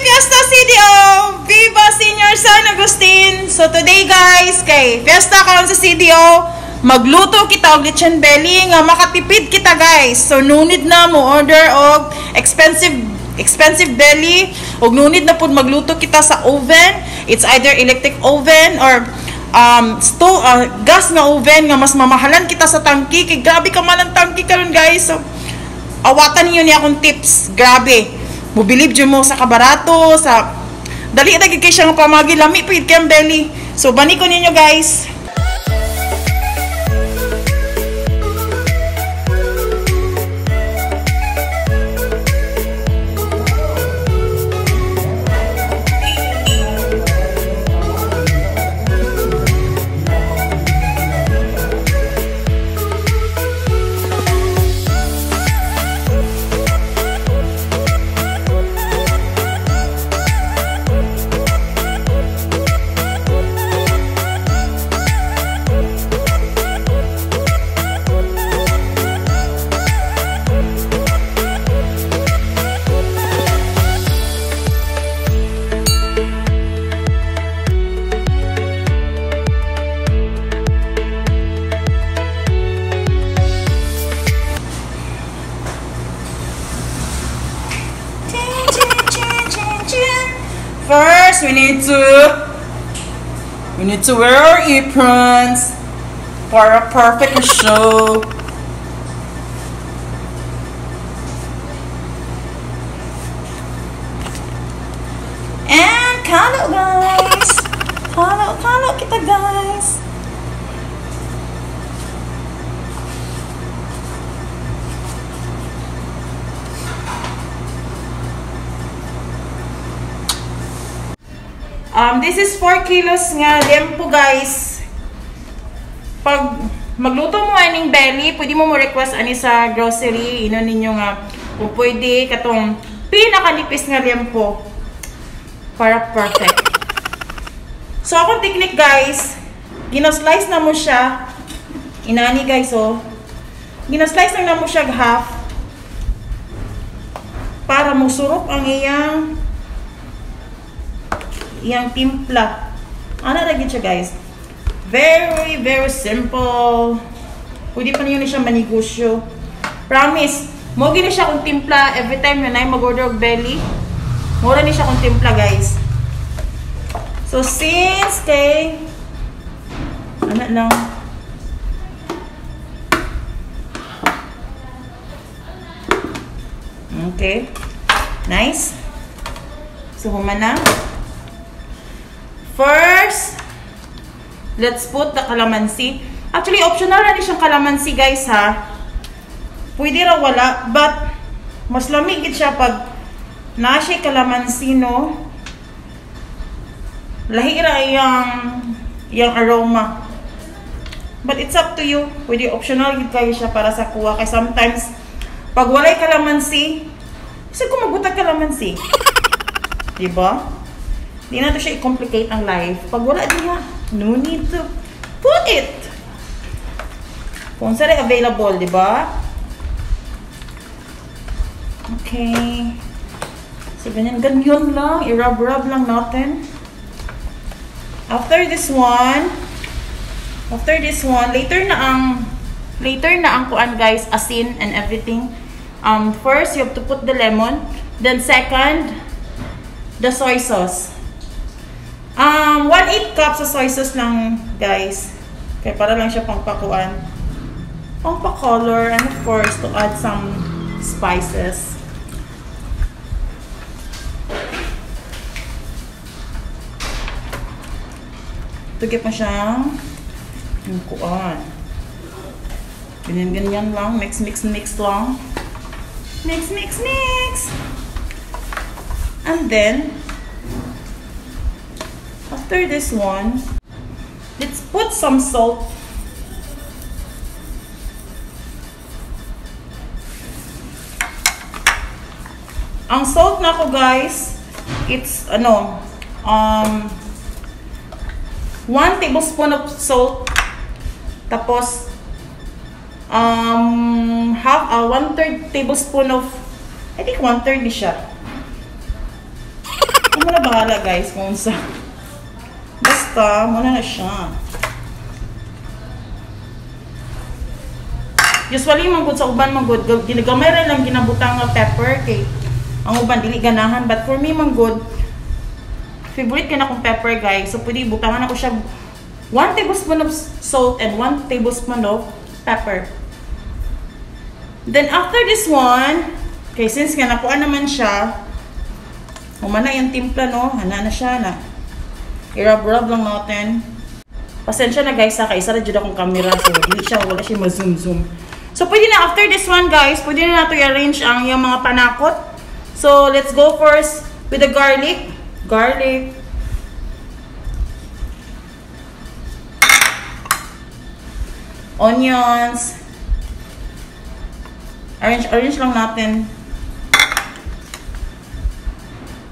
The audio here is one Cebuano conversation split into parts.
Fiesta CDO! Viva Senior San Agustin! So today guys, kay fiesta karon sa CDO, magluto kita og lechon belly nga makatipid kita guys. So no need na mo order og expensive belly og no need na pud magluto kita sa oven. It's either electric oven or stove, gas nga oven nga mas mamahalan kita sa tangki kay grabe ka man ang tangki karon guys. So awatan niyo ni akong tips. Grabe. Mo-believe jud mo sa kabarato, sa dali na gid kay siya nga pamagi, lami pud kay ang belly. So bani ko ninyo guys. First, we need to wear our aprons for a perfect show. And kalo guys, kalo kita guys. This is 4 kilos nga liempo guys. Pag magluto mo aning belly, pwede mo request ani sa grocery, ino ninyo nga kung pwede katong pinakanipis nga liempo para perfect. So akong technique guys, gina-slice na mo siya. Inani guys oh. Gina-slice lang na mo siya half para mosurok ang iyang timpla. Ano ra gid siya guys. Very, very simple. Pwede pa niyo ni siya manegosyo. Promise, mo gini siya kung timpla every time na nay mag-order og belly. Mura ni siya kung timpla guys. So since kay ano lang, okay. Nice. So human na. First, let's put the calamansi. Actually, optional na rin siyang calamansi, guys, ha. Pwede raw wala, but mas lamig siya pag naa siya calamansi, no? Lahi ra iyang aroma. But it's up to you. Pwede optional gid kayo siya para sa kuha. Kaya sometimes, pag walay calamansi, kasi kung magbutag calamansi. Diba? Di na to siya i-complicate ang life. Pag wala diha, no need to put it. Kung saan available, di ba? Okay. So, ganyan lang. I-rub-rub lang natin. After this one, later na ang kuan guys, asin and everything. First, you have to put the lemon. Then second, the soy sauce. 1/8 cup sa soy sauce lang, guys. Kaya para lang siya pangpakuan. Pangpa-color and of course to add some spices. Tugip mo siyang yung kuan. Ganyan-ganyan lang. Mix, mix, mix lang. Mix, mix, mix! And then, after this one, let's put some salt. Ang salt na ko guys, it's 1 tablespoon of salt. Tapos 1/3 tablespoon of, I think 1/3 ni siya. Kamo na bahala guys kung unsa. Basta muna na siya. Usually man gud sa uban man gud ginagamay ra lang ginabutang nga pepper kay ang uban dili ganahan, but for me man gud favorite kay na akong pepper guys. So pwede butangan ako siya 1 tablespoon of salt and 1 tablespoon of pepper. Then after this one, okay, since nga nakuha naman siya, humana yung timpla no, hana na siya na. I-rub-rub lang natin. Pasensya na guys, sa isa ra jud akong camera, so dili siya, wala siya ma-zoom-zoom. So pwede na after this one guys, pwede na nato i-arrange ang yung mga panakot. So let's go first with the garlic. Garlic. Onions. Arrange lang natin.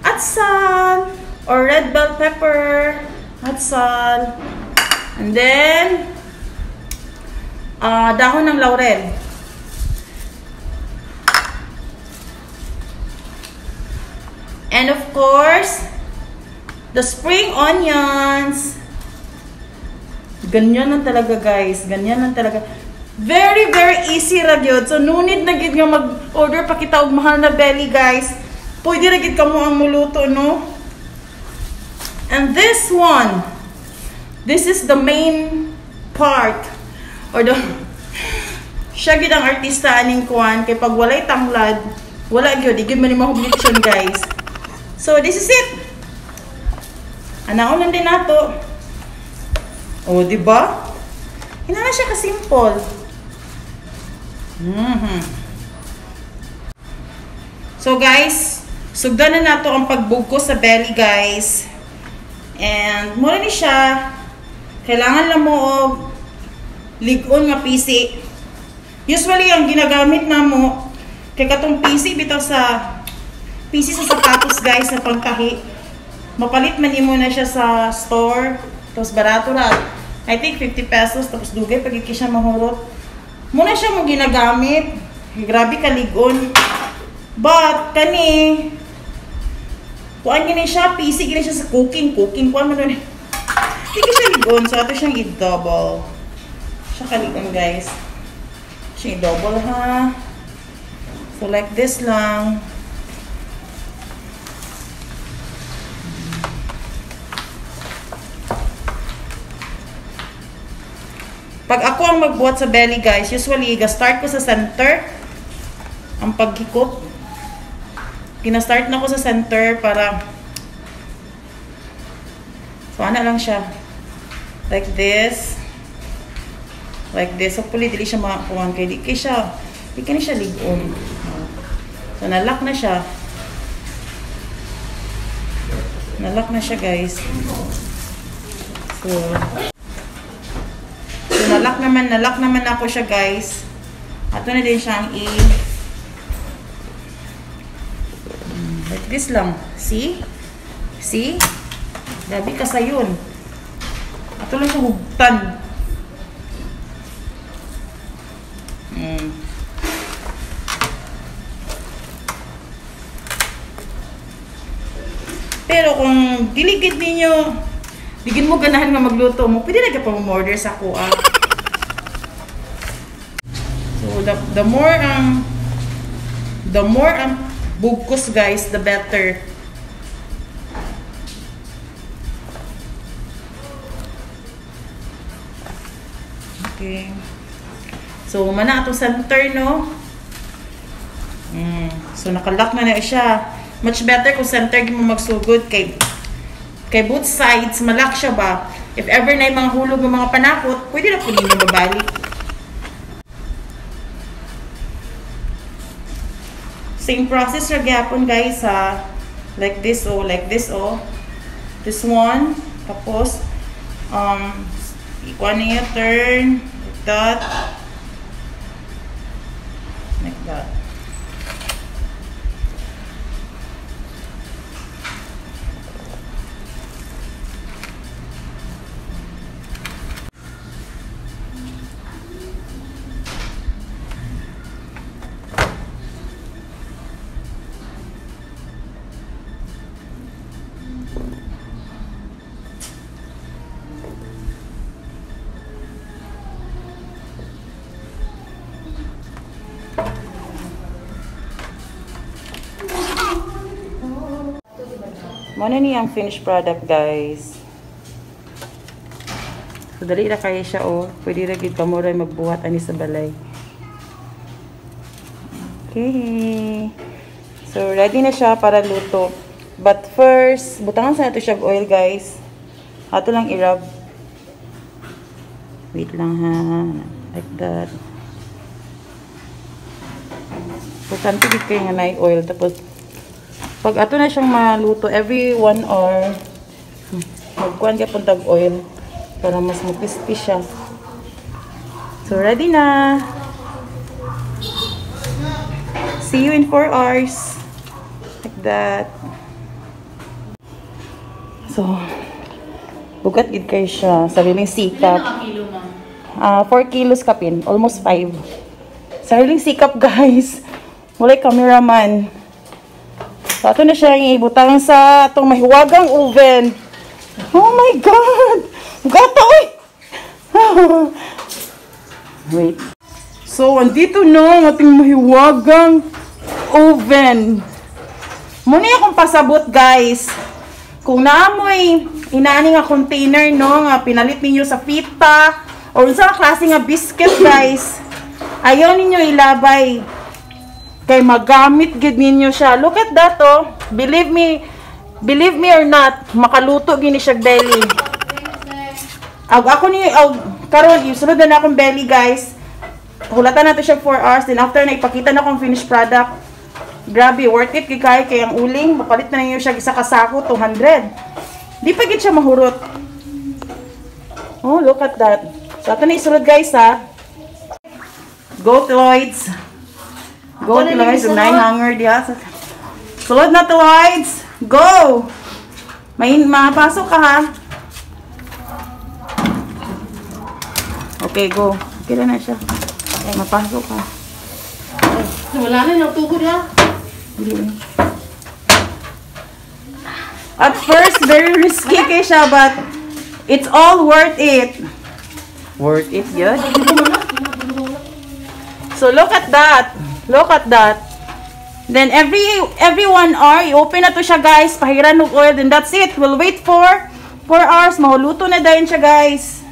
Atsal or red bell pepper. Atsal. And then dahon ng laurel. And of course, the spring onions. Ganyan lang talaga guys. Ganyan lang talaga. Very, very easy ra gyud. So, no need na gyud nga mag-order pa kita og mahal na belly guys. Pwede ra gyud kamo ang muluto, no? And this one, this is the main part. Or the, siya gyud ang artista aning kuan. Kay pag walay tanglad, wala gyud. Di gyud man ni mahublit guys. So, this is it. Anaon lang din nato. O, diba? Hindi na siya kasimple. So, guys, sugdan na nato ang pagbugkos sa belly, guys. And, mura ni siya. Kailangan lang mo og lig-on nga pisi. Usually, ang ginagamit na mo, kay katong pisi, bitaw sa pisi sa sapatos, guys, na pangtahi. Mapalit man imo na siya sa store. Tapos barato ra. I think 50 pesos. Tapos dugay pag iki siya mahurot. Muna siya mo ginagamit. Grabe kaligon. But kani kuan gini siya, pisi gini siya sa cooking, kuan man nun. Di ka siya ligon. So ato siyang i-double. Siya kaligon guys. Siya i-double ha. So like this lang. Pag ako ang magbuhat sa belly guys, usually ga-start ko sa center ang paghikot. Gina-start na ko sa center para so ana lang siya. Like this. Like this. Hopefully dili siya makakuan kay di kay siya. Di kani siya lig-on. So na-lock na siya. Na-lock na siya guys. So nalak naman ako siya guys. Ato na din siyang i like this lang. See? See? Grabe ka sayon. Ato lang siyang hugtan. Pero kung diligid ninyo, digin mo ganahan nga magluto mo, pwede na ka pa mo-order sa kuha. So the more ang bugkos guys, the better. Okay. So mana ato center no. So nakalock na na siya. Much better kung center gyud mo magsugod kay both sides malak siya ba. If ever na yung mga hulog ng mga panakot, pwede na po ninyo babalik. Same process ra gyapon guys ha. Like this oh, like this oh. This one, tapos ikuha niyo, turn like that. Like that. Mao na ni ang finished product, guys. So dali ra kayo siya, oh. Pwede ra gid kamo ra magbuhat ani sa balay. Okay. So ready na siya para luto. But first, butangan sa nato siya og oil, guys. Ato lang i-rub. Wait lang ha. Like that. Importante gid kay nga naay oil, tapos pag ato na siyang maluto every 1 hour, magkuan ka puntag oil para mas mo-crispy siya. So ready na. See you in 4 hours. Like that. So bugat gid kay siya, sariling sikap. Kilo, ma'am? 4 kilos kapin, almost 5. Sariling sikap, guys. Walay cameraman. So, ato na siya ibutang sa atong mahiwagang oven. Oh my God! Gata, oy! Wait. So, andito na ang ating mahiwagang oven. Muna akong pasabot, guys. Kung naamoy inaani nga container, no, nga pinalit ninyo sa pita, or unsa ka klase nga biscuit, guys, ayaw ninyo ilabay. Kay magamit gid ninyo siya. Look at that, oh. Believe me or not, makaluto gini siya belly. Ag ako ni ag karon isulod na akong belly, guys. Hulatan nato siya 4 hours, then after na ipakita na akong finished product. Grabe, worth it gid kay kay ang uling, mapalit na ninyo siya isa ka sako 200. Di pa gid siya mahurot. Oh, look at that. So ato na isulod, guys, ha. Go Lloyds. Go to Lloyds, 9 hanger diha. Sulod na to, Lloyds. Go! May mapasok ka, ha? Okay, go. Okay na siya. Okay, mapasok ka. Wala na, nagtugod, ha? At first, very risky kay siya, but it's all worth it. Worth it, yun. So, look at that. Look at that. Then every 1 hour, i-open na to siya, guys. Pahiran og oil, then that's it. We'll wait for 4 hours. Mahuluto na dayon siya, guys.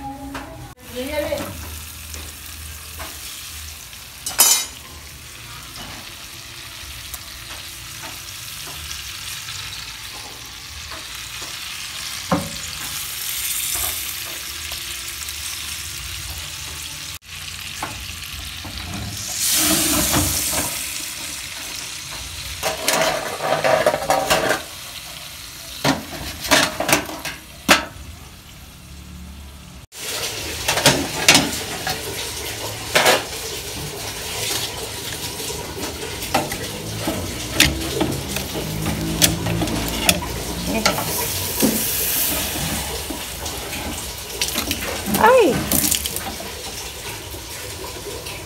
Ay!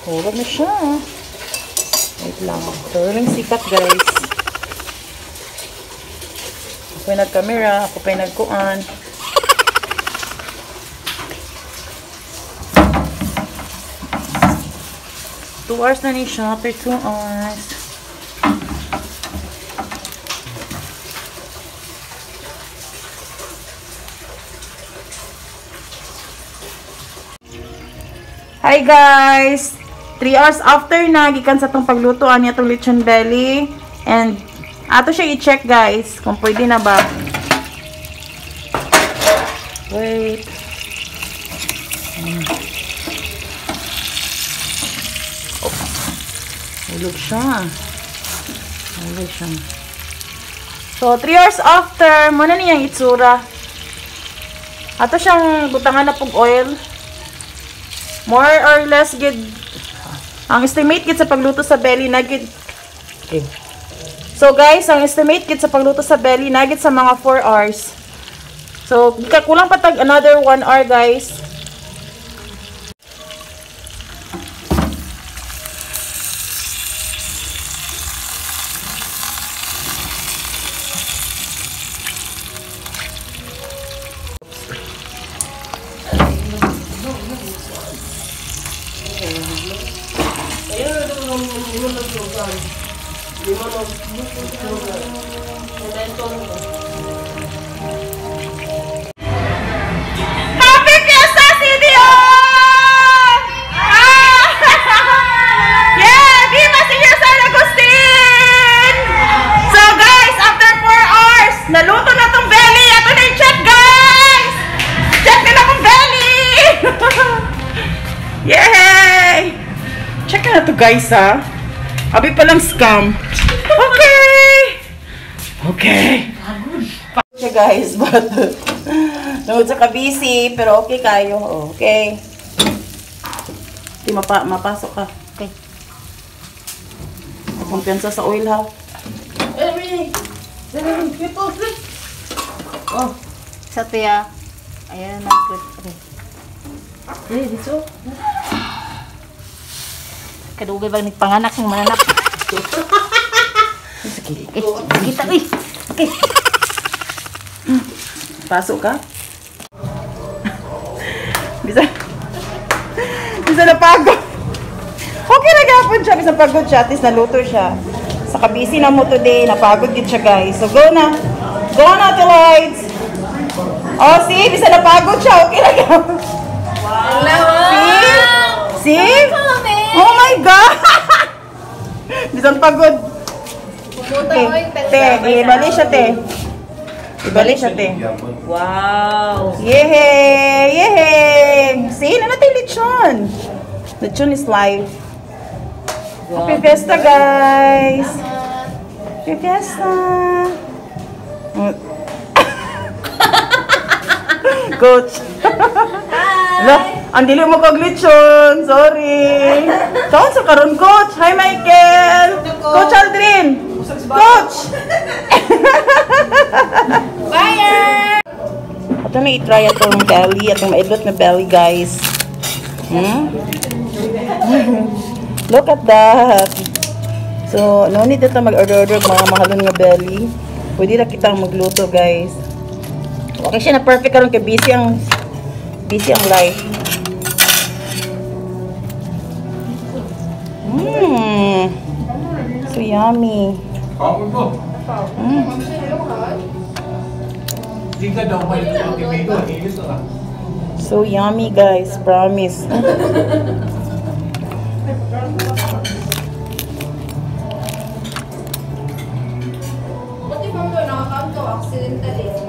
Hulog na siya. Wait lang. Tuloy sikat, guys. Ako yung nag-camera. Ako pa yung nagkuan. 2 hours na ni siya. After 2 hours. Hi guys! 3 hours after na gikan sa atong pagluto ani atong lechon belly, and ato siya i-check, guys, kung pwede na ba. Wait. Oh. Hulog siya. Hulog siya. So 3 hours after, muna niyang itsura. Ato siyang butangan na pug oil. More or less gid ang estimate gid sa pagluto sa belly na gid. Okay. So guys, ang estimate gid sa pagluto sa belly na gid sa mga 4 hours. So kulang pa tag another 1 hour, guys. guys ha. Abi palang scam. Okay! Okay. Siya guys, but tungod sa ka-busy, pero okay kayo. Okay. Di mapasok ka. Okay. Kumpiyansa sa oil ha. Oh. Sa tiya. Ayan, nag. Okay. Eh, dito. Kadugay bang nagpanganak ng mananak? Sige. Eh, kita eh. Okay. Pasok ka? Bisa. Bisa na pagod. Okay na gapon siya. Bisa pagod siya. At least naluto siya. Sa kabisi na mo today. Napagod gid siya, guys. So go na. Go na, Ate Lloyds. Oh, see? Bisa napagod siya. Okay na gapon. See? See? Oh my God! Bisan pagod. Okay. Te, ibali siya, te. Ibali siya, te. Wow. Yehey! Yehey! See, na natin lechon. Lechon is life. Happy Fiesta, guys! Happy Fiesta! Coach! Hi! Ang dili mo kag lechon. Sorry. Kaon sa karon, Coach. Hi, Michael. Coach Aldrin. Coach. Fire! Ato na i-try atong belly, atong maidlot na belly, guys. Look at that. So, no need na ta mag-order-order og mga mahalon nga belly. Pwede na kitang magluto, guys. Okay siya na perfect karon kay busy ang life. So yummy. Kaon mo. Di ka daw may hilis na. So yummy, guys. Promise. Buti pa mo, nakakaon ka accidentally.